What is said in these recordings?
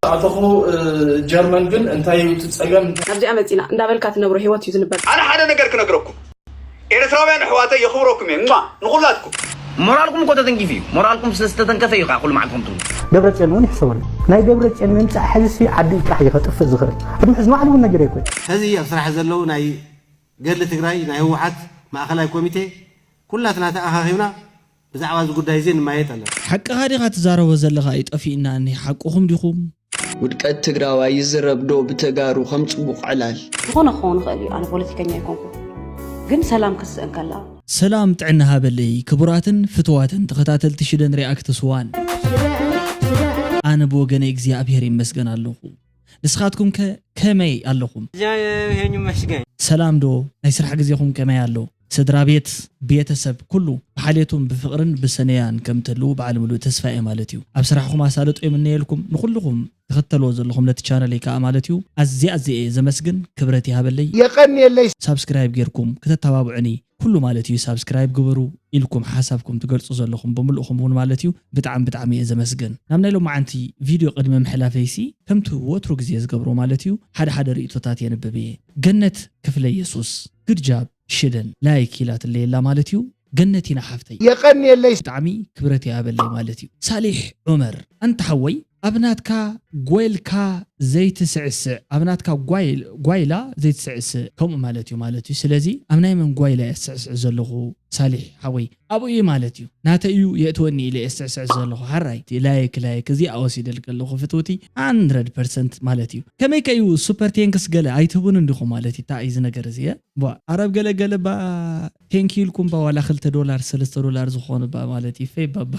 ኣተኹ ጀርመን ግን እንታይ እዩ እቲ ፀገም? ኣብዚኣ መፂና እንዳበልካ ትነብሮ ህይወት እዩ ዝንበር። ኣነ ሓደ ነገር ክነግረኩም፣ ኤርትራውያን ኣሕዋተይ፣ የኽብረኩም እየ፣ እማ ንኹላትኩም። ሞራልኩም እኮ ተተንኪፉ እዩ። ሞራልኩም ስለ ዝተተንከፈ እዩ ከዓ ኩሉ መዓልቲ ከምትብሉ። ደብረፅዮን እውን ይሕሰበሉ። ናይ ደብረፅዮን ምምፃእ ሕዚ ኣድኡ ጥራሕ እዩ ከጥፍእ ዝኽእል። ቅድሚ ሕዚ ንባዕሉ እውን ነጊረኩ። ሕዚ ኣብ ስራሕ ዘለዉ ናይ ገድሊ ትግራይ፣ ናይ ህወሓት ማእኸላይ ኮሚቴ ኩላትና ተኣኻኺብና ብዛዕባ እዚ ጉዳይ እዚ ንማየጥ ኣለና። ሓቅኻ ዲኻ ትዛረቦ ዘለኻ? እዩ ጠፊእና እኒ ሓቅኹም ዲኹም? ውድቀት ትግራዋይ ይዝረብ ዶ ብተጋሩ ከም ፅቡቕ ዕላል? ዝኾነ ክኸውን ይኽእል እዩ። ኣነ ፖለቲከኛ ኣይኮንኩ፣ ግን ሰላም ክስእን ከላ ሰላም ጥዕና ሃበለይ ክቡራትን ፍትዋትን ተኸታተልቲ ሽደን ሪኣክትስ ዋን፣ ኣነ ብወገነ እግዚኣብሔር ይመስገን ኣለኹ። ንስኻትኩም ከ ከመይ ኣለኹም? እግዚኣብሔር ይመስገን። ሰላም ዶ? ናይ ስራሕ ግዜኹም ከመይ ኣሎ? ስድራ ቤት፣ ቤተሰብ ኩሉ ብሓልየቱን ብፍቕርን ብሰነያን ከም ትህልዉ በዓል ምሉእ ተስፋ እየ ማለት እዩ። ኣብ ስራሕኹም ኣሳልጦ የምነየልኩም። ንኹልኹም ትኽተልዎ ዘለኹም ነቲ ቻነለይ ከዓ ማለት እዩ ኣዝየ ኣዝየ እየ ዘመስግን። ክብረት ይሃበለይ። የቐንየለይ። ሳብስክራይብ ጌርኩም ከተተባብዑኒ ኩሉ ማለት እዩ ሳብስክራይብ ግበሩ ኢልኩም ሓሳብኩም ትገልፁ ዘለኹም ብምልእኹም እውን ማለት እዩ ብጣዕሚ ብጣዕሚ እየ ዘመስግን። ናብ ናይ ሎማዓንቲ ቪድዮ ቅድሚ ምሕላፈይሲ ከምቲ ወትሩ ግዜ ዝገብሮ ማለት እዩ ሓደ ሓደ ርእቶታት የንብብ እየ። ገነት ክፍለ የሱስ፣ good job ሽደን፣ ላይክ ኢላትለይ ኣላ ማለት እዩ። ገነት ኢና ሓፍተይ። የቐንየለይ። ብጣዕሚ ክብረት ይሃበለይ ማለት እዩ። ሳሊሕ ዑመር፣ ኣንታ ሓወይ ኣብ ናትካ ጓይልካ ዘይትስዕስዕ፣ ኣብ ናትካ ጓይል- ጓይላ ዘይትስዕስዕ ከምኡ ማለት እዩ ማለት እዩ። ስለዚ ኣብ ናይ መን ጓይላ እየ ዝስዕስዕ ዘለኹ ሳሊሕ ሓወይ? ኣብኡ እዩ ማለት እዩ። ናተይ እዩ የእትወኒ ኢለ እየ ዝስዕስዕ ዘለኹ። ሓራይ ላይክ ላይክ እዚኣ ወሲደልኪ ኣለኹ ፍትውቲ፣ hundred percent ማለት እዩ። ከመይ ከ እዩ ሱፐር ቴንክስ ገለ ኣይትህቡን እንዲኹም ማለት እዩ። እንታይ እዩ እዚ ነገር እዚ? እ? ቧ፣ ኣረብ ገለ ገለ ባ ቴንክ ኢልኩም ባ ዋላ ክልተ ዶላር ሰለስተ ዶላር ዝኾኑ ባ ማለት እዩ። ፈይ ባባ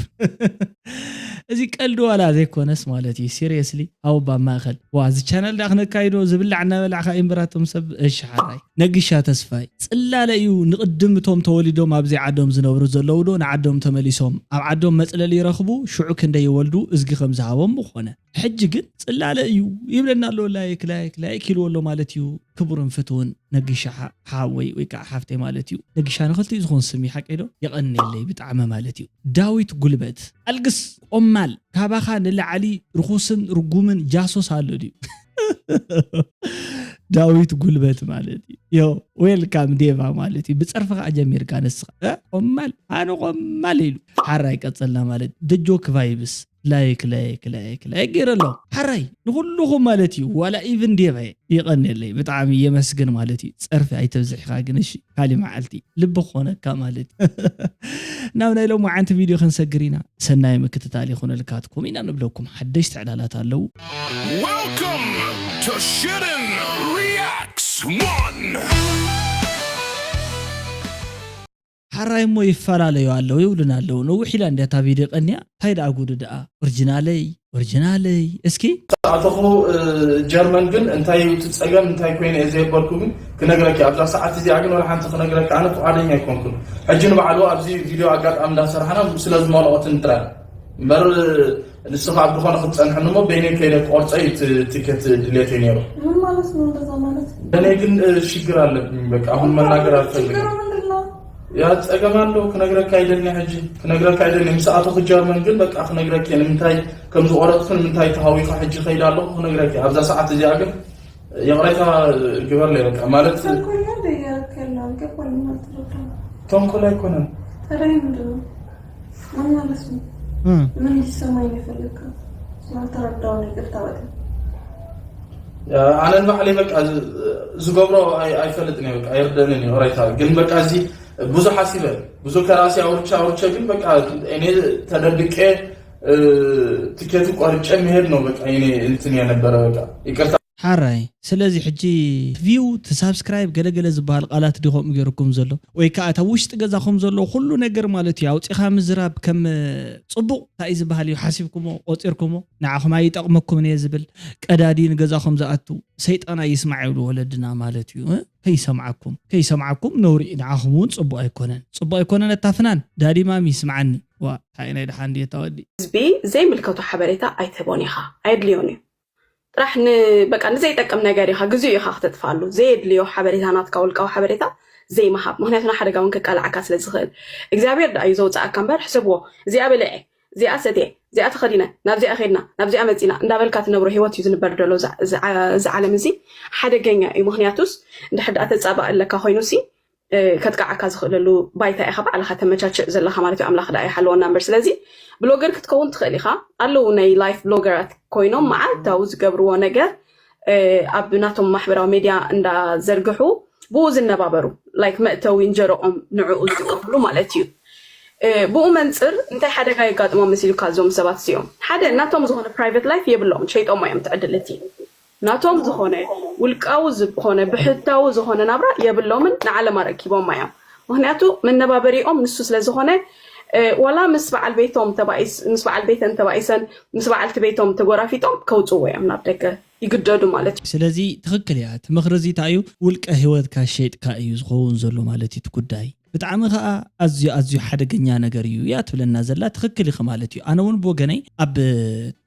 እዚ ቀልዲ ዋላ ዘይኮነስ ማለት እዩ። ሲሪየስሊ ኣብ ባ ማእኸል ዋ እዚ ቻነል ዳ ክነካይዶ ዝብላዕ እናበላዕካ ኢምበራቶም ሰብ። እሺ ሓራይ ነግሻ ተስፋይ፣ ጽላለ እዩ ንቕድም እቶም ተወሊዶም ኣብዚ ዓዶም ዝነብሩ ዘለዉ ዶ ንዓዶም ተመሊሶም ኣብ ዓዶም መጽለሊ ይረኽቡ ሽዑ ክንደይ ይወልዱ እዝጊ ከም ዝሃቦም ምኾነ። ሕጂ ግን ጽላለ እዩ ይብለና ኣሎ። ላይክ ላይክ ላይክ ኢልዎ ኣሎ ማለት እዩ። ክቡርን ፍትውን ነጊሻ ሓ- ሓወይ ወይ ከዓ ሓፍተይ ማለት እዩ። ነጊሻ ንኽልቲኡ ዝኾን ስም እዩ ሓቀይ ዶ? የቐንየለይ ብጣዕሚ ማለት እዩ። ዳዊት ጉልበት ኣልግስ ቆማል ካባኻ ንላዕሊ ርኹስን ርጉምን ጃሶስ ኣሎ ድዩ? ዳዊት ጉልበት ማለት እዩ። ዮ ዌልካም ዴቫ ማለት እዩ። ብፀርፊ ከዓ ጀሚርካ ንስኻ እ? ቆማል ኣነ ቆማል ኢሉ ሓራይ ቀፀልና ማለት ደጆክ ቫይብስ ላይክ ላይክ ላይክ ላይክ ገይረ ኣሎ ሓራይ ንኩልኹም ማለት እዩ። ዋላ ኢቭን ዴቫ የቐንየለይ ብጣዕሚ የመስግን ማለት እዩ። ፀርፊ ኣይተብዝሕኻ ግን እሺ ካሊ መዓልቲ ልቢ ክኾነካ ማለት እዩ። ናብ ናይ ሎማዓንቲ ቪድዮ ክንሰግር ኢና። ሰናይ ምክትታል ይኹነልካትኩም ኢና ንብለኩም። ሓደሽቲ ዕላላት ኣለዉ። Welcome to Shitten Reacts One. ሓራይ እሞ ይፈላለዩ ኣለዉ ይብሉና ኣለዉ። ነዊሕ ኢላ እንድያ እታ ቪድዮ ቀንያ። እንታይ ደኣ ጉዱ ደኣ ኦሪጂናለይ ኦሪጂናለይ እስኪ ኣተኹ ጀርመን ግን እንታይ እዩ እቲ ፀገም እንታይ ኮይነ እየ ዘየበልኩ ግን ክነግረኪ ኣብዛ ሰዓት እዚኣ ግን ወላ ሓንቲ ክነግረኪ ኣነ ፍቓደኛ ኣይኮንኩን። ሕጂ ንባዕሉ ኣብዚ ቪድዮ ኣጋጣሚ እንዳሰራሕና ስለ ዝመልኦትን ጥራይ እምበር ንስኻ ኣብ ዝኾነ ክትፀንሐኒ እሞ በይነይ ከይደ ክቆርፀ እዩ እቲ ቲኬት ድሌተይ ነይሩ። ምን ማለት ነው እንደዛ ማለት? እኔ ግን ሽግር ኣለብኝ በቃ አሁን መናገር አልፈልግም። ችግሩ ምንድን ነው? ያ ፀገም ኣሎ ክነግረካ ኣይደልን ሕጂ ክነግረካ ኣይደልን ምስ ኣተኹ ጀርመን ግን በቃ ክነግረኪ እየ ንምንታይ ከም ዝቆረፅኩ ንምንታይ ተሃዊኻ ሕጂ ከይድ ኣለኹ ክነግረኪ ኣብዛ ሰዓት እዚኣ ግን ይቕሬታ ግበርለይ በቃ ማለት ተንኮል ነው እንደ እያደረክ ያለው አልገባኝም፣ አልተረዳሁም። ተንኮል ኣይኮነን። ታዲያ ምንድን ነው? ምን ማለት ነው? ምን እንዲሰማኝ ነው የፈለግከው? ስላልተረዳሁ ነው ይቅርታ በጣም። ኣነ ንባዕለይ በቃ ዝገብሮ ኣይ- ኣይፈልጥን እየ በቃ ኣይርደንን እዩ ኦራይታ ግን በቃ እዚ ብዙሕ ሓሲበ ብዙ ከራሲ ኣውርቼ ኣውርቼ ግን በቃ እኔ ተደብቄ እ፣ ትኬቱ ቆርጬ መሄድ ነው በቃ እኔ እንትን የነበረ በቃ ይቅርታ ሓራይ ስለዚ ሕጂ ቪው ትሳብስክራይብ ገለገለ ዝበሃል ቃላት ዲ ከምኡ ገይርኩም ዘሎ ወይ ከዓ እታ ውሽጢ ገዛኹም ዘሎ ኩሉ ነገር ማለት እዩ ኣውፂኻ ምዝራብ ከም እ፣ ፅቡቕ እንታይ እዩ ዝበሃል እዩ ሓሲብኩሞ ቆፂርኩሞ ንዓኹም ኣይጠቕመኩምን እየ ዝብል ቀዳዲ ንገዛኹም ዝኣቱ ሰይጣን ኣይስማዕ ይብሉ ወለድና ማለት እዩ እ? ከይሰምዓኩም ከይሰምዓኩም ነውሪ እዩ ንዓኹም እውን ፅቡቕ ኣይኮነን ፅቡቕ ኣይኮነን ኣታፍናን ዳዲማም ይስምዓኒ ዋ እንታይ ናይ ድሓን ድየ ታወዲ ህዝቢ ዘይምልከቶ ሓበሬታ ኣይትህቦን ኢኻ ኣየድልዮን እዩ ጥራሕ ን በቃ ንዘይጠቅም ነገር ኢኻ ግዜኡ ኢኻ ክተጥፍኣሉ ዘየድልዮ ሓበሬታ ናትካ ውልቃዊ ሓበሬታ ዘይምሃብ ምክንያቱ ንሓደጋ እውን ከቃልዓካ ስለ ዝኽእል እግዚኣብሔር ደኣ እዩ ዘውፅኣካ እምበር ሕሰብዎ እዚኣ በልዐ እዚኣ ሰትየ እዚኣ ተኸዲነ፣ ናብዚኣ ኸድና፣ ናብዚኣ መፂና እንዳበልካ ትነብሮ ህይወት እዩ ዝንበር ዘሎ። እዚ ዓለም እዚ ሓደገኛ እዩ። ምክንያቱስ እንድሕር ደኣ ተፃባእ ኣለካ ኮይኑሲ ከጥቃዓካ ዝኽእለሉ ባይታ ኢኻ ባዕልኻ ተመቻችእ ዘለኻ ማለት እዩ። ኣምላኽ ደኣ ይሓለወና እምበር። ስለዚ ብሎገር ክትከውን ትኽእል ኢኻ። ኣለዉ ናይ ላይፍ ብሎገራት ኮይኖም መዓልታዊ ዝገብርዎ ነገር ኣብ ናቶም ማሕበራዊ ሜድያ እንዳዘርግሑ ብኡ ዝነባበሩ፣ ላይክ፣ መእተዊ እንጀረኦም ንዕኡ ዝጥቀምሉ ማለት እዩ። ብኡ መንፅር እንታይ ሓደጋ የጋጥሞም መሲሉካ? እዞም ሰባት እዚኦም ሓደ ናቶም ዝኾነ ፕራይቬት ላይፍ የብሎም፣ ሸይጦሞ እዮም ትዕድል እቲ ናቶም ዝኾነ ውልቃዊ ዝኾነ ብሕታዊ ዝኾነ ናብራ የብሎምን፣ ንዓለም ኣረኪቦማ እዮም። ምክንያቱ መነባበሪኦም ንሱ ስለ ዝኾነ ዋላ ምስ በዓል ቤቶም ተባኢስ ምስ በዓል ቤተን ተባኢሰን ምስ በዓልቲ ቤቶም ተጎራፊጦም ከውፅዎ እዮም ናብ ደገ ይግደዱ ማለት እዩ። ስለዚ ትኽክል እያ እቲ ምኽሪ እዚ እንታይ እዩ? ውልቀ ህይወትካ ሸይጥካ እዩ ዝኸውን ዘሎ ማለት እዩ እቲ ጉዳይ። ብጣዕሚ ከዓ ኣዝዩ ኣዝዩ ሓደገኛ ነገር እዩ እያ ትብለና ዘላ። ትኽክል ኢኺ ማለት እዩ። ኣነ እውን ብወገነይ ኣብ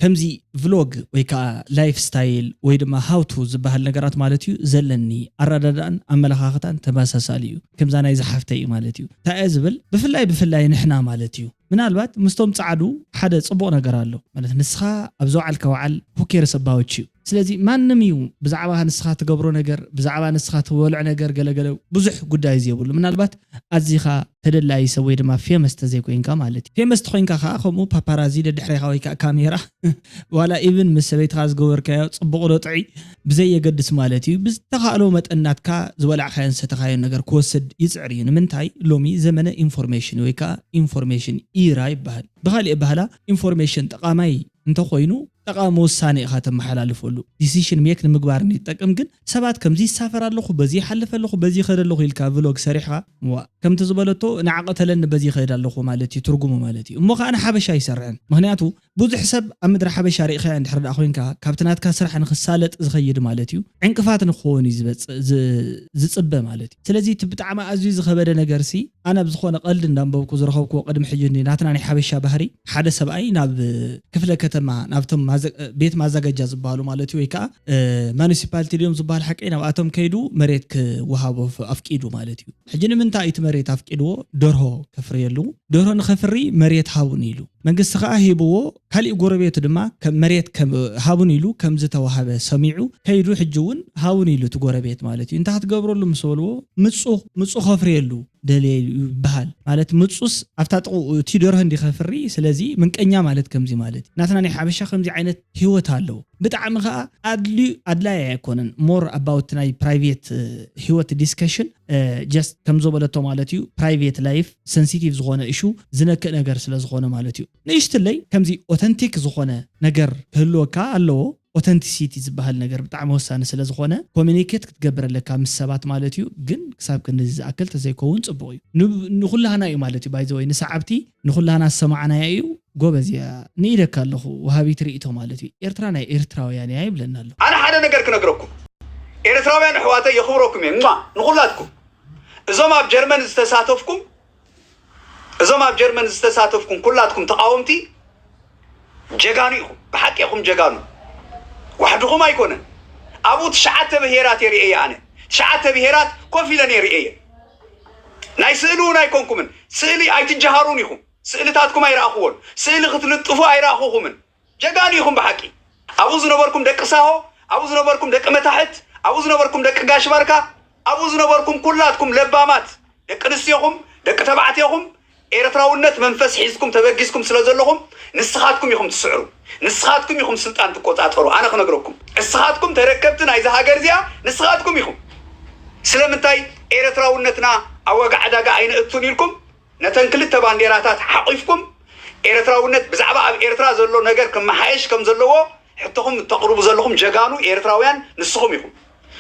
ከምዚ ቭሎግ ወይ ከዓ ላይፍ ስታይል ወይ ድማ ሃውቱ ዝበሃል ነገራት ማለት እዩ ዘለኒ ኣረዳድኣን ኣመለኻኽታን ተመሳሳሊ እዩ። ከምዛ ናይ ዝሓፍተይ እዩ ማለት እዩ። እንታይ እየ ዝብል? ብፍላይ ብፍላይ ንሕና ማለት እዩ ምናልባት ምስቶም ፃዕዱ ሓደ ፅቡቕ ነገር ኣሎ ማለት ንስኻ ኣብ ዘውዓልካ ወዓል who cares about you። ስለዚ ማንም እዩ ብዛዕባ ንስኻ ትገብሮ ነገር ብዛዕባ ንስኻ ትበልዖ ነገር ገለገለ ብዙሕ ጉዳይ እዩ ዘይብሉ። ምናልባት ኣዚኻ ተደላዪ ሰብ ወይ ድማ ፌመስ ተዘይኮይንካ ማለት እዩ። ፌመስ ተኮይንካ ከዓ ከምኡ ፓፓራዚ ደድሕሬኻ ወይ ከዓ ካሜራ ዋላ ኢቭን ምስ ሰበይትኻ ዝገበርካዮ ፅቡቕ ዶ ጥዑይ ብዘየገድስ ማለት እዩ ብዝተኻእሎ መጠን ናትካ ዝበላዕካዮን ዝሰተኻዮን ነገር ክወስድ ይፅዕር እዩ። ንምንታይ ሎሚ ዘመነ ኢንፎርሜሽን ወይ ከዓ ኢንፎርሜሽን ኢራ ይበሃል። ብካሊእ ኣበሃህላ ኢንፎርሜሽን ጠቓማይ እንተኮይኑ ጠቓሚ ውሳነ ኢኻ ተመሓላልፈሉ። ዲሲሽን ሜክ ንምግባር ይጠቅም ግን ሰባት ከምዚ ይሳፈር ኣለኹ በዚ ይሓልፍ ኣለኹ በዚ ይኸድ ኣለኹ ኢልካ ቭሎግ ሰሪሕኻ ዋእ ከምቲ ዝበለቶ ንዓ ቅተለኒ በዚ ይኸድ ኣለኹ ማለት እዩ ትርጉሙ ማለት እዩ። እሞ ከዓ ንሓበሻ ኣይሰርሕን ምክንያቱ ብዙሕ ሰብ ኣብ ምድሪ ሓበሻ ርኢኻዮ እንድሕር ደኣ ኮይንካ ካብቲ ናትካ ስራሕ ንክሳለጥ ዝኸይድ ማለት እዩ ዕንቅፋት ንክኸውን እዩ ዝጽበ ማለት እዩ። ስለዚ እቲ ብጣዕሚ ኣዝዩ ዝኸበደ ነገር ሲ ኣነ ኣብ ዝኾነ ቀልዲ እንዳንበብኩ ዝረኸብክዎ ቅድሚ ሕጂ እንዲ ናትና ናይ ሓበሻ ባህሪ ሓደ ሰብኣይ ናብ ክፍለ ከተማ ናብቶም ቤት ማዘጋጃ ዝበሃሉ ማለት እዩ ወይ ከዓ ማኒሲፓልቲ ድዮም ዝበሃል ሓቀይ ናብኣቶም ከይዱ መሬት ክወሃቦ ኣፍቂዱ ማለት እዩ። ሕጂ ንምንታይ እቲ መሬት ኣፍቂድዎ ደርሆ ከፍርየሉ ደርሆ ንኸፍሪ መሬት ሃቡን ኢሉ መንግስቲ ከዓ ሂብዎ ካሊእ ጎረቤቱ ድማ መሬት ሃቡን ኢሉ ከምዝተዋሃበ ሰሚዑ ከይዱ ሕጂ እውን ሃቡን ኢሉ እቲ ጎረቤት ማለት እዩ እንታይ ክትገብረሉ ምስ በልዎ ምፁ ምፁ ከፍርየሉ ደልየ ይበሃል ማለት ምፁስ ኣብታ ጥቕኡ እቲ ደርሆ እንዲ ከፍሪ ስለዚ ምንቀኛ ማለት ከምዚ ማለት እዩ ናትና ናይ ሓበሻ ከምዚ ዓይነት ህይወት ኣለዎ ብጣዕሚ ከዓ ኣድልዩ ኣድላይ ኣይኮነን more about ናይ private ህይወት discussion just ከም ዝበለቶ ማለት እዩ private life sensitive ዝኾነ issue ዝነክእ ነገር ስለ ዝኾነ ማለት እዩ ንእሽትለይ ከምዚ authentic ዝኾነ ነገር ክህልወካ ኣለዎ authenticity ዝበሃል ነገር ብጣዕሚ ወሳኒ ስለ ዝኾነ communicate ክትገብር ኣለካ ምስ ሰባት ማለት እዩ ግን ክሳብ ክንድዚ ዝኣክል ተዘይከውን ፅቡቕ እዩ ንኩላህና እዩ ማለት እዩ by the way ንሰዓብቲ ንኩላህና ዝሰማዕናያ እዩ ጎበዝ እያ ንኢደካ ኣለኹ ወሃቢት ርእይቶ ማለት እዩ ኤርትራ ናይ ኤርትራውያን እያ ይብለና ኣሎ ኣነ ሓደ ነገር ክነግረኩም ኤርትራውያን ኣሕዋተይ የኽብረኩም እየ ንኹላትኩም እዞም ኣብ ጀርመን ዝተሳተፍኩም እዞም ኣብ ጀርመን ዝተሳተፍኩም ኩላትኩም ተቓወምቲ ጀጋኑ ኢኹም ብሓቂ ኢኹም ጀጋኑ ዋሕድኹም ኣይኮነን ኣብኡ ትሽዓተ ብሄራት የርእየ ኣነ ትሽዓተ ብሄራት ኮፍ ኢለን የርእየ ናይ ስእሊ እውን ኣይኮንኩምን ስእሊ ኣይትጀሃሩን ኢኹም ስእልታትኩም ኣይረኣኹዎን ስእሊ ክትልጥፉ ኣይረኣኹኹምን ጀጋኑ ኢኹም ብሓቂ ኣብኡ ዝነበርኩም ደቂ ሳሆ ኣብኡ ዝነበርኩም ደቂ መታሕት ኣብኡ ዝነበርኩም ደቂ ጋሽ ባርካ ኣብኡ ዝነበርኩም ኩላትኩም ለባማት ደቂ ኣንስትዮኹም ደቂ ተባዕትዮኹም ኤርትራውነት መንፈስ ሒዝኩም ተበጊስኩም ስለ ዘለኹም ንስኻትኩም ኢኹም ትስዕሩ ንስኻትኩም ኢኹም ስልጣን ትቆጻጸሩ ኣነ ክነግረኩም እስኻትኩም ተረከብቲ ናይዚ ሃገር እዚኣ ንስኻትኩም ኢኹም ስለምንታይ ኤርትራውነትና ኣብ ዋጋ ዕዳጋ ኣይነእቱን ኢልኩም ነተን ክልተ ባንዴራታት ሓቒፍኩም ኤርትራውነት ብዛዕባ ኣብ ኤርትራ ዘሎ ነገር ክመሓየሽ ከም ዘለዎ ሕቶኹም እተቕርቡ ዘለኹም ጀጋኑ ኤርትራውያን ንስኹም ኢኹም።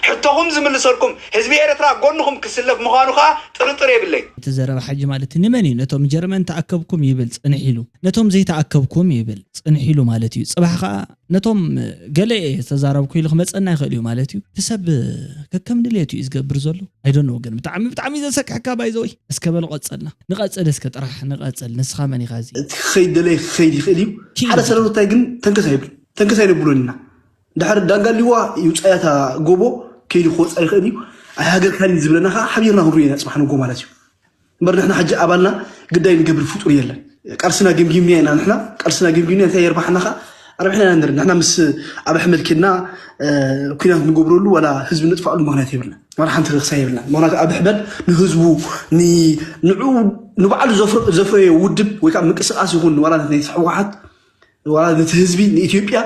ሕቶኹም ዝምልሰልኩም ህዝቢ ኤርትራ ጎንኹም ክስለፍ ምዃኑ ከኣ ጥርጥር የብለይን። እቲ ዘረባ ሕጂ ማለት ንመን እዩ ነቶም ጀርመን ተኣከብኩም ይብል ጽንሕ ኢሉ ነቶም ዘይተኣከብኩም ይብል ጽንሕ ኢሉ ማለት እዩ። ጽባሕ ከኣ ነቶም ገለ እየ ዝተዛረብኩ ኢሉ ክመጸና ይኽእል እዩ ማለት እዩ። እቲ ሰብ ከከም ድሌቱ እዩ ዝገብር ዘሎ። I don't know ግን ብጣዕሚ ብጣዕሚ እዩ ዘሰክሐካ by the way። እስከ በሉ ቀጸልና ንቐጽል እስከ ጥራሕ ንቐጽል። ንስኻ መን ኢኻ እዚ? እቲ ክኸይድ ደለየ ክኸይድ ይኽእል እዩ። ሓደ ሰለስታይ ግን ተንከስ ኣይብል ተንከስ ኣይነብሎን ኢና። ድሕሪ ዳንጋሊዋ ይውፃያ እታ ጎቦ ከይዱ ክወፃ ይኽእል እዩ። ኣይሃገርካን እዩ ዝብለና ከዓ ሓቢርና ክንሪኦ ኢና ፅባሕ ንጎ ማለት እዩ። እምበር ንሕና ሕጂ ኣባልና ግዳይ ንገብር ፍጡር የለን። ቃልስና ገምጊምና ኢና። ንሕና ቃልስና ገምጊምና እንታይ የርባሕና ከ? ኣርብሕና ኢና ንርኢ። ንሕና ምስ ኣብ ኣሕመድ ኬድና ኩናት ንገብረሉ ዋላ ህዝቢ ንጥፋእሉ ምክንያት የብልና፣ ዋላ ሓንቲ ክሳይ የብልና። ምክንያቱ ኣብ ኣሕመድ ንህዝቡ ንዕኡ ንባዕሉ ዘፍረዮ ውድብ ወይ ከዓ ምንቅስቃስ ይኹን ዋላ ነቲ ህወሓት ዋላ ነቲ ህዝቢ ንኢትዮጵያ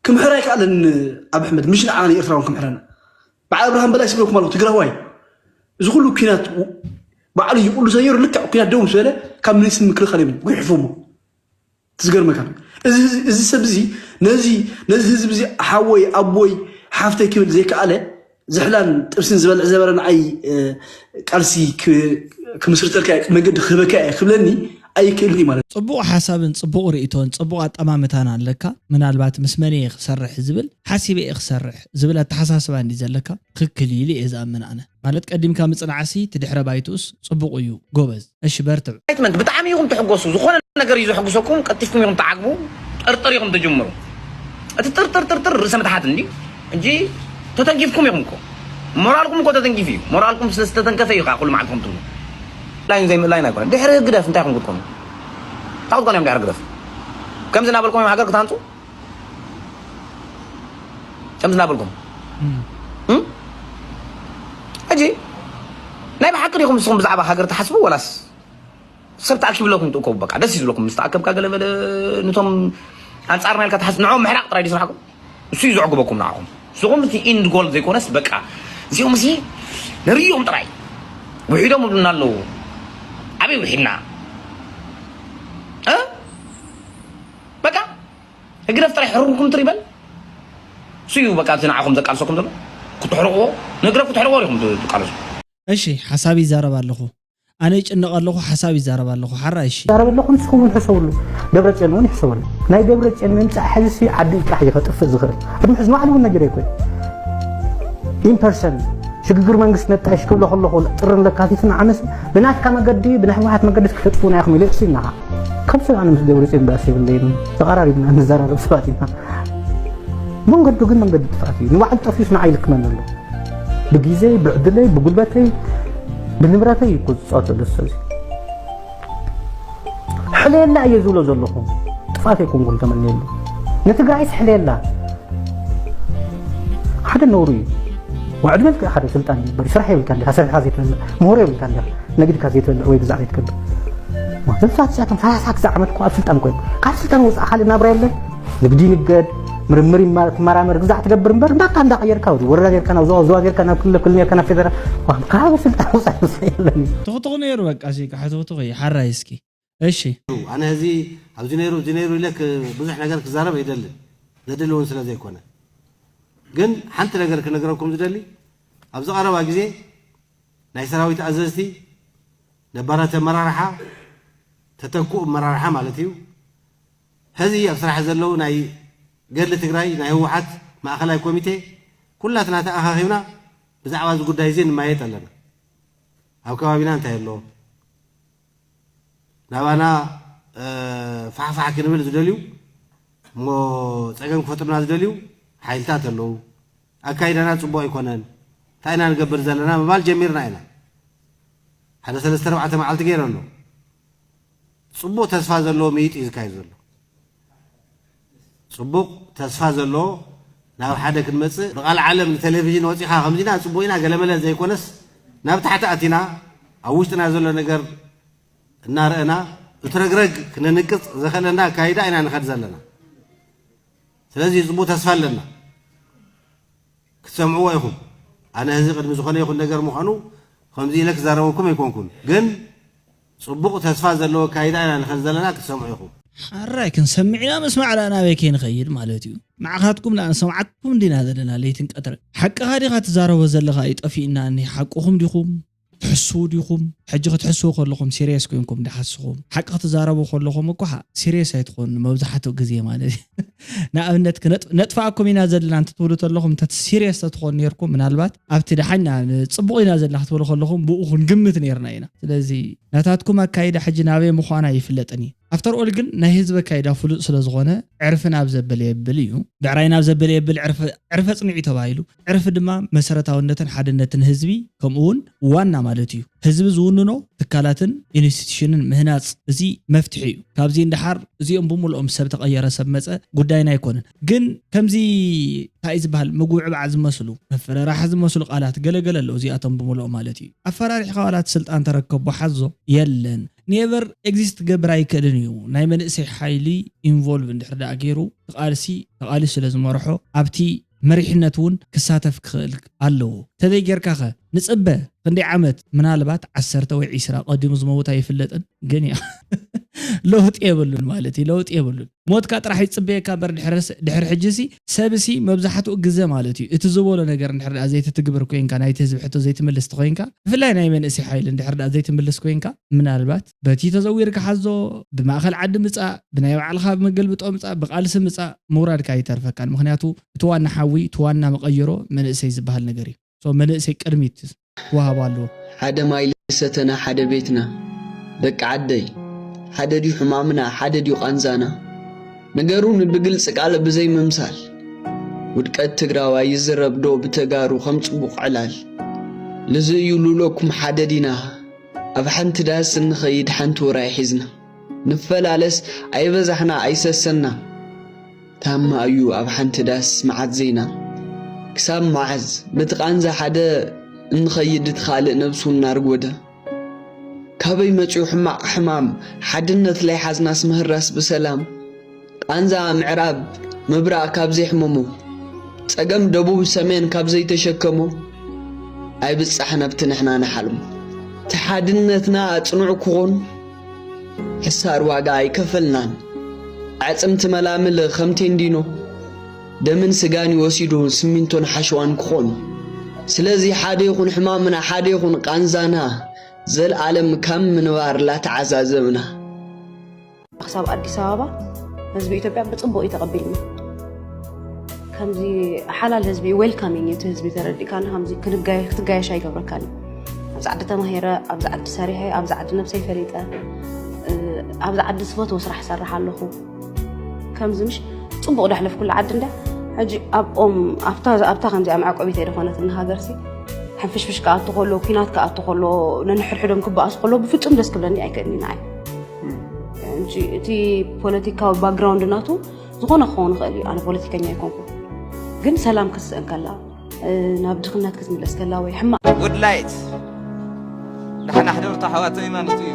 ክምሕር ኣይከኣለን። ኣብ ኣሕመድ ምሽ ንዓና ንኤርትራውን ክምሕረና። በዓል ኣብርሃም በላይ ስብለኩም ኣለኹ ትግራዋይ፣ እዚ ኩሉ ኩናት ባዕሉ ይቁሉ ሰይሩ ልክዕ ኩናት ደው ምስ በለ ካብ ሚኒስትሪ ምክልኻል እዮም ጉሕፎሞ። ትዝገርመካ እዚ ሰብ እዚ ነዚ ነዚ ህዝብ እዚ ሓወይ ኣቦይ ሓፍተይ ክብል ዘይከኣለ ዝሕላን ጥብስን ዝበልዕ ዘበረ ንዓይ ቃልሲ ክምስርተልካ መገዲ ክህበካ እየ ክብለኒ ኣይክእልን እዩ ማለት። ፅቡቕ ሓሳብን ፅቡቕ ርእቶን ፅቡቕ ኣጠማምታን ኣለካ። ምናልባት ምስ መን እየ ክሰርሕ ዝብል ሓሲበ እየ ክሰርሕ ዝብል ኣተሓሳስባ እንዲ ዘለካ ትኽክል ኢሉ እየ ዝኣምን ኣነ። ማለት ቀዲምካ ምፅናዕሲ ትድሕረ ባይትኡስ ፅቡቕ እዩ ጎበዝ። እሺ በርትዕ። ብጣዕሚ ኢኹም ትሕጎሱ። ዝኾነ ነገር እዩ ዘሐጉሰኩም፣ ቀልጢፍኩም ኢኹም ትዓግቡ፣ ጥርጥር ኢኹም ትጅምሩ። እቲ ጥርጥር ጥርጥር ርእሰ ምትሓት እንዲ እንጂ ተተንኪፍኩም ኢኹም እኮ። ሞራልኩም እኮ ተተንኪፍ እዩ። ሞራልኩም ስለ ዝተተንከፈ እዩ ከዓ ኩሉ መዓልቲ ከም ትብሉ። ላይን ዘይምእላይን ኣይኮነን። ድሕሪ ህግደፍ እንታይ ኢኹም ክትኮኑ? ታውት ኮን እዮም ድሕሪ ህግደፍ ከምዚ እናበልኩም እዮም ሃገር ክትሃንፁ። ከምዚ እናበልኩም ሕጂ ናይ ብሓቂ ዲኹም ንስኹም ብዛዕባ ሃገር ትሓስቡ ወላስ ሰብ ተኣኪብለኩም ትእከቡ? በቃ ደስ እዩ ዝብለኩም ምስ ተኣከብካ ገለ በለ። ንቶም ኣንጻርና ኢልካ ትሓስቡ ንዕኦም ምሕራቕ ጥራይ ድዩ ስራሕኩም? እሱ እዩ ዘዕግበኩም ንዓኹም። ንስኹም እቲ ኢንድ ጎል ዘይኮነስ በቃ እዚኦም እዚ ንርእዮም ጥራይ ውሒዶም ይብሉና ኣለዉ። ኣበይ ውሒድና? በቃ ህግደፍ ጥራይ ሕሩርኩም ትር ይበል። እሱ እዩ በቃ እቲ ንዓኹም ዘቃልሰኩም ዘሎ ክትሕርቕዎ። ንህግደፍ ክትሕርቕዎ ዲኹም ትቃለሱ? እሺ ሓሳብ ይዛረብ ኣለኹ። ኣነ ይጭነቕ ኣለኹ ሓሳብ ይዛረብ ኣለኹ። ሓራይ እሺ። ዛረብ ኣለኹ ንስኹም እውን ሕሰብሉ። ደብረፅዮን እውን ይሕሰበሉ። ናይ ደብረፅዮን ምምፃእ ሕዚ ሲ ዓዲ ጥራሕ እዩ ከጥፍእ ዝኽእል። ቅድሚ ሕዚ ንባዕሉ እውን ነጊረ ይኮን ኢምፐርሰን ሽግግር መንግስቲ ነጣይሽ ክብሎ ከለኹ ጥርን ለካቲትን ዓመስ ብናትካ መገዲ ብናይ ህወሓት መገዲ ክተጥፉና ኢኹም ኢለ እሱ ኢልናኻ። ካብ ሰብ ኣነ ምስ ደብረፅዮን ባእሲ የብለይን። ተቐራሪብና ንዘራረብ ሰባት ኢና። መንገዱ ግን መንገዲ ጥፍኣት እዩ። ንባዕሉ ጠፊኡስ ንዓይ ይልክመኒ ኣሎ። ብግዜይ፣ ብዕድለይ፣ ብጉልበተይ፣ ብንብረተይ እዩ እኮ ዝፃወት ዘሎ ሰብ እዚ። ሕለየላ እየ ዝብሎ ዘለኹ። ጥፍኣት ኣይኮንኩን ተመንየሉ። ንትግራይስ ሕለየላ። ሓደ ነውሩ እዩ። ወዕድ መልክዕ ሓደ ስልጣን እዩ። ስራሕ የብልካ እንዲኻ፣ ሰሪሕካ ዘይትበልዕ፣ ምህሮ የብልካ እንዲኻ፣ ነግድካ ዘይትበልዕ ወይ ግዛዕ ዘይትገብር። ማለት ንሳት እዚኣቶም ሰላሳ ክሳዕ ዓመት እኮ ኣብ ስልጣን ኮይኑ ካብ ስልጣን ወፃእ ካልእ ናብራ የለን። ንግዲ ይንገድ፣ ምርምር ይማ- ትመራመር፣ ግዛዕ ትገብር እምበር እንዳካ እንዳቀየርካ ወዲ ወረዳ ጌርካ ናብ ዞባ ዞባ ጌርካ ናብ ክልል ክልል ጌርካ ናብ ፌደራል ካብ ስልጣን ወፃእ ዝስለ የለን። ትኽትኽ ነይሩ በቃ ሲ ካሕትኽትኽ እዩ ሓራይ እስኪ እሺ ኣነ እዚ ኣብዚ ነይሩ እዚ ነይሩ ኢለ ክ- ብዙሕ ነገር ክዛረብ ኣይደልን ዘድሊ እውን ስለ ዘይኮነ ግን ሓንቲ ነገር ክነግረኩም ዝደሊ ኣብዚ ቀረባ ግዜ ናይ ሰራዊት ኣዘዝቲ ነባራት ኣመራርሓ ተተክኡ ኣመራርሓ ማለት እዩ ሕዚ ኣብ ስራሕ ዘለዉ ናይ ገድሊ ትግራይ ናይ ህወሓት ማእኸላይ ኮሚቴ ኩላትና ተኣኻኺብና ብዛዕባ እዚ ጉዳይ እዚ ንማየጥ ኣለና ኣብ ከባቢና እንታይ ኣሎ ናባና ፋሕፋሕ ክንብል ዝደልዩ እሞ ፀገም ክፈጥሩና ዝደልዩ ሓይልታት ኣለዉ ኣካይዳና ፅቡቅ ኣይኮነን እንታይ ኢና ንገብር ዘለና ምባል ጀሚርና ኢና ሓደ ሰለስተ ኣርባዕተ መዓልቲ ገይረ ኣሎ ፅቡቅ ተስፋ ዘለዎ ምይጥ እዩ ዝካየድ ዘሎ ፅቡቅ ተስፋ ዘለዎ ናብ ሓደ ክንመፅእ ብቃል ዓለም ንቴሌቪዥን ወፂኻ ከምዚና ፅቡቅ ኢና ገለመለ ዘይኮነስ ናብ ታሕቲ ኣቲና ኣብ ውሽጥና ዘሎ ነገር እናረእና እቲ ረግረግ ክነንቅፅ ዘኽእለና ኣካይዳ ኢና ንኸድ ዘለና ስለዚ ፅቡቅ ተስፋ ኣለና ክትሰምዕዎ ኢኹም ኣነ ህዚ ቅድሚ ዝኾነ ይኹን ነገር ምዃኑ ከምዚ ኢለ ክዛረበኩም ኣይኮንኩን ግን ፅቡቕ ተስፋ ዘለዎ ኣካይዳ ኢና ንኸድ ዘለና ክትሰምዑ ኢኹም። ሓራይ ክንሰምዕ ኢና መስማዕ ደኣ ናበይ ከይንኸይድ ማለት እዩ። ንዓኻትኩም ደኣ ንሰምዓኩም እንዲና ዘለና ለይትን ቀትርን። ሓቅኻ ዲኻ ትዛረቦ ዘለኻ እዩ ጠፊእና እኒ ሓቅኹም ዲኹም? ትሕስዉ ዲኹም? ሕጂ ክትሕስዉ ከለኹም ሲርየስ ኮይንኩም ዲሓስኹም? ሓቂ ክትዛረቡ ከለኹም እኳ ሲርየስ ኣይትኾኑ መብዛሕትኡ ግዜ ማለት እዩ። ንኣብነት ነጥፍኣኩም ኢና ዘለና እንትትብሉ ተለኹም እንተ ሲርየስ ተትኾኑ ነርኩም ምናልባት ኣብቲ ደሓን ኢና ፅቡቕ ኢና ዘለና ክትብሉ ከለኹም ብኡ ክንግምት ነርና ኢና ስለዚ ናታትኩም ኣካይዳ ሕጂ ናበይ ምዃና ይፍለጥን እዩ ኣፍተር ኦል ግን ናይ ህዝቢ ኣካይዳ ፍሉጥ ስለ ዝኾነ ዕርፊ ናብ ዘበለ የብል እዩ። ብዕራይ ናብ ዘበለ የብል ዕርፊ ዕርፈ ጽንዒ ተባሂሉ። ዕርፊ ድማ መሰረታውነትን ሓድነትን ህዝቢ ከምኡ እውን ዋና ማለት እዩ። ህዝቢ ዝውንኖ ትካላትን ኢንስቲትዩሽንን ምህናጽ እዚ መፍትሒ እዩ። ካብዚ ንደሓር እዚኦም ብምልኦም ሰብ ተቐየረ ሰብ መጸ ጉዳይና ኣይኮነን። ግን ከምዚ እንታይ እዩ ዝበሃል ምጉዕባዕ ዝመስሉ መፈረራሒ ዝመስሉ ቃላት ገለገለ ኣለዉ። እዚኣቶም ብምልኦም ማለት እዩ። ኣፈራሪሕካ ዋላ እቲ ስልጣን ተረከቦ ሓዞ የለን። ኔቨር ኤግዚስት ክገብር ኣይክእልን እዩ። ናይ መንእሰይ ሓይሊ ኢንቮልቭ እንድሕር ደኣ ገይሩ ተቓልሲ ተቓልሲ ስለ ዝመርሖ ኣብቲ መሪሕነት እውን ክሳተፍ ክኽእል ኣለዎ። ተዘይ ጌርካኸ ንጽበ ክንደይ ዓመት ምናልባት ዓሰርተ ወይ ዒስራ ቀዲሙ ዝመውት ኣይፍለጥን ግን ያ ለውጢ የብሉን ማለት እዩ። ለውጢ የብሉን። ሞትካ ጥራሕ ይጽበየካ እምበር ድሕሪ ሕጂ ሲ ሰብ ሲ መብዛሕትኡ ግዘ ማለት እዩ እቲ ዝበሎ ነገር እንድሕር ደኣ ዘይትትግብር ኮይንካ ናይቲ ህዝቢ ሕቶ ዘይትምልስ ተኮይንካ ብፍላይ ናይ መንእሰይ ሓይሊ እንድሕር ደኣ ዘይትምልስ ኮይንካ ምናልባት በቲ ተዘዊርካ ሓዞ ብማእኸል ዓዲ ምጻእ ብናይ ባዕልኻ መገልብጦ ምጻእ ብቃልሲ ምጻእ ምውራድካ ኣይተርፈካን። ምክንያቱ እቲ ዋና ሓዊ እቲ ዋና መቐይሮ መንእሰይ ዝበሃል ነገር እዩ። ሶ መንእሰይ ቅድሚት ክወሃብ ኣለዎ። ሓደ ማይ ልሰተና ሓደ ቤትና ደቂ ዓደይ ሓደ ድዩ ሕማምና ሓደ ድዩ ቃንዛና ንገሩኒ ብግልፂ ቃል ብዘይ ምምሳል ውድቀት ትግራዋይ ይዝረብ ዶ ብተጋሩ ከም ፅቡቕ ዕላል ልዚ እዩ ሉለኩም ሓደ ዲና ኣብ ሓንቲ ዳስ እንኸይድ ሓንቲ ውራይ ሒዝና ንፈላለስ ኣይበዛሕና ኣይሰሰና ታማ እዩ ኣብ ሓንቲ ዳስ መዓት ዜና ክሳብ መዓዝ በቲ ቃንዛ ሓደ እንኸይድ እቲ ካልእ ነብሱ እናርጎደ ካበይ መፅኡ ሕማቕ ሕማም ሓድነት ለይሓዝናስ ምህራስ ብሰላም ቃንዛ ምዕራብ ምብራቕ ካብ ዘይሕመሞ ጸገም ደቡብ ሰሜን ካብ ዘይተሸከሞ ኣይብጻሕን ኣብቲ ንሕና ንሓልሞ እቲ ሓድነትና ጽኑዕ ክኾን ሕሳር ዋጋ ኣይከፈልናን ኣዕጽምቲ መላምል ከም ቴንዲኖ ደምን ስጋን ይወሲዱ ስሚንቶን ሓሸዋን ክኾኑ ስለዚ ሓደ ይኹን ሕማምና ሓደ ይኹን ቃንዛና ዘልኣለም ካብ ምንባር ላተዓዛዘብና ክሳብ ኣዲስ ኣበባ ህዝቢ ኢትዮጵያ ብፅቡቅ እዩ ተቐቢልኒ ከምዚ ሓላል ህዝቢ ዌልካሚንግ እቲ ህዝቢ ተረዲእካ ከምዚ ክትጋየሽ ኣይገብረካን ኣብዚ ዓዲ ተማሂረ ኣብዚ ዓዲ ሰሪሐ ኣብዚ ዓዲ ነብሰይ ፈሊጠ ኣብዚ ዓዲ ዝፈትዎ ስራሕ ይሰርሕ ኣለኹ ከምዚ ምሽ ፅቡቅ ዳሕለፍኩላ ዓዲ እንዳ ሕጂ ኣብኦም ኣብታ ኣብታ ከምዚኣ መዕቆቢት ኣይደኾነትን ሃገርሲ ሕንፍሽፍሽ ክኣቱ ከሎ ኩናት ክኣቱ ከሎ ነንሕድሕዶም ክበኣሱ ከሎ ብፍፁም ደስ ክብለኒ ኣይክእልኒ ንዓይ ሕጂ እቲ ፖለቲካዊ ባክግራውንድ ናቱ ዝኾነ ክኸውን ይኽእል እዩ ኣነ ፖለቲከኛ ኣይኮንኩ ግን ሰላም ክትስእን ከላ ናብ ድኽነት ክትምለስ ከላ ወይ ሕማቕ ጉድ ላይት ዳሕና ሕደርቶ ኣሕዋተይ ማለት እዩ